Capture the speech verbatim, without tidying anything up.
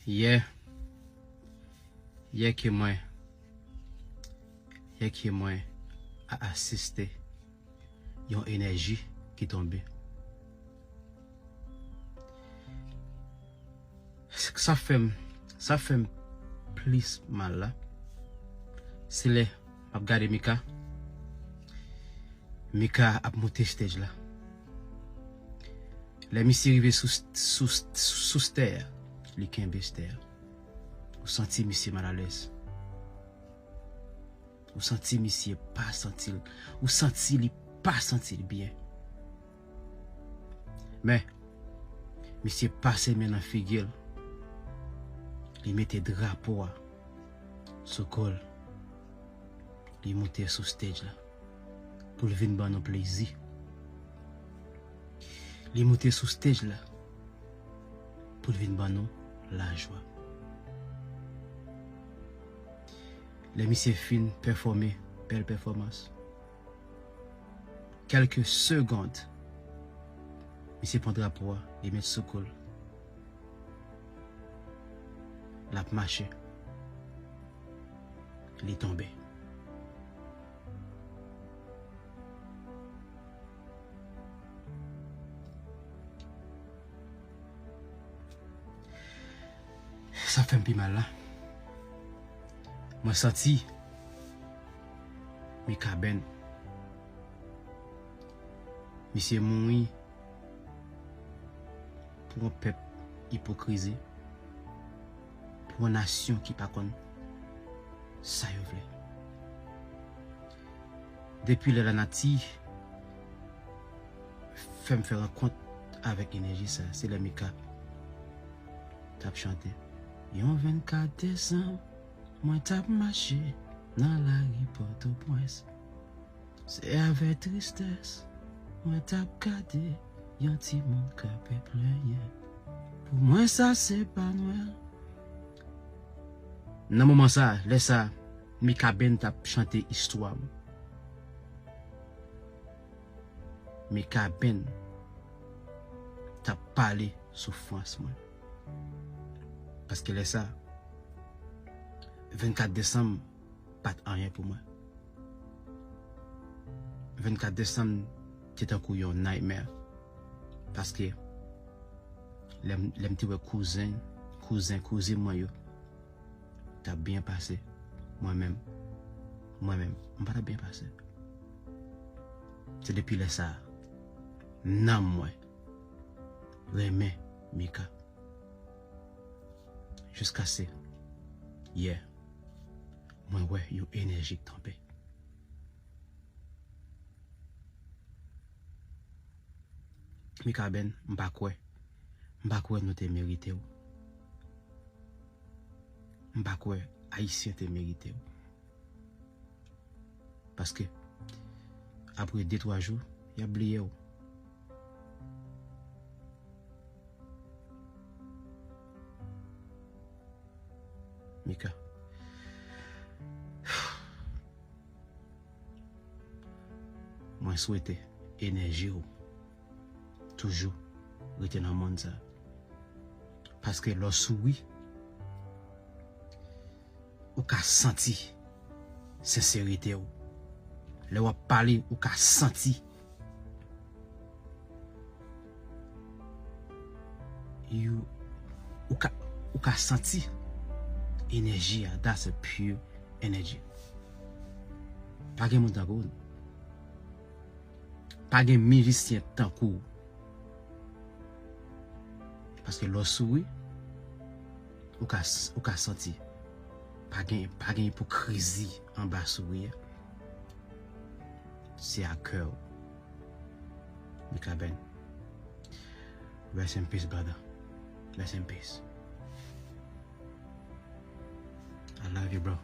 Yè, yè ke mwen, yè ke mwen a asiste yon enèji ki tonbe. Sa fè m, sa fè m plis mal la, se lè m ap gade Mika, Mika ap monte stage la. Lè misye rive sou, sou, sou stè a, li kenbe stè a. Ou santi misye malalèz. Ou santi misye pa santi l. Ou santi li pa santi l byen. Men, misye pase men nan figi l. Li mete drapo a sou kò l. Li moute sou stage la pou l vin ban nou plezi. Li moute sou stage la pou l vin ban nou lajwa. Lè misye fin pèfòme bèl pèfòmans, kèlke segond, misye pran drapo a, li met sou kou l. L ap mache. Li tonbe. Sa fè m pi mal la. Mwen santi Mikaben, misye mouri pou yon pèp ipokrizi, pou yon nasyon ki pa konn sa yo vle. Depi lè lanati fè m fè rankont avèk enèji sa, se lè Mika t ap chante. Yon vennkat desanm, mwen t ap mache nan lari Pòtoprens. Se avèk tristès mwen t ap gade yon timoun k ap plenyen. Pou mwen sa se pa nwèl. Nan moman sa, lè sa, Mikaben t ap chante istwa m. Mikaben t ap pale soufrans mwen. Paske lè sa, vennkat desanm pa t anyen pou mwen. Vennkat desanm te tankou yon nightmare. Paske lè m, lè m te wè kouzen, kouzen, kouzin mwen yo t ap byen pase, mwen menm, mwen menm, m pa t ap byen pase. Se depi lè sa a, nanm mwen renmen Mika. Jiskaske yè, mwen wè yon enèji k tonbe. Mikaben, m pa kwè, m pa kwè nou te merite w. M pa kwè Ayisyen te merite w. Paske apre de twa jou, y ap bliye w. Mika, mwen swete enèji w toujou rete nan mond sa. Paske lè w souri, ou ka santi senserite w. Lè w ap pale, ou ka santi. You, ou ka, ou ka santi enèji a. That's a pure energy. Pa gen moun tankou w. Pa gen mizisyen tankou w. Paske lè w souri, ou ka, ou ka santi. Pa gen, pa gen ipokrizi anba souri a. Se ak kè w. Mikaben. Rest in peace, brother. Rest in peace. I love you, bro.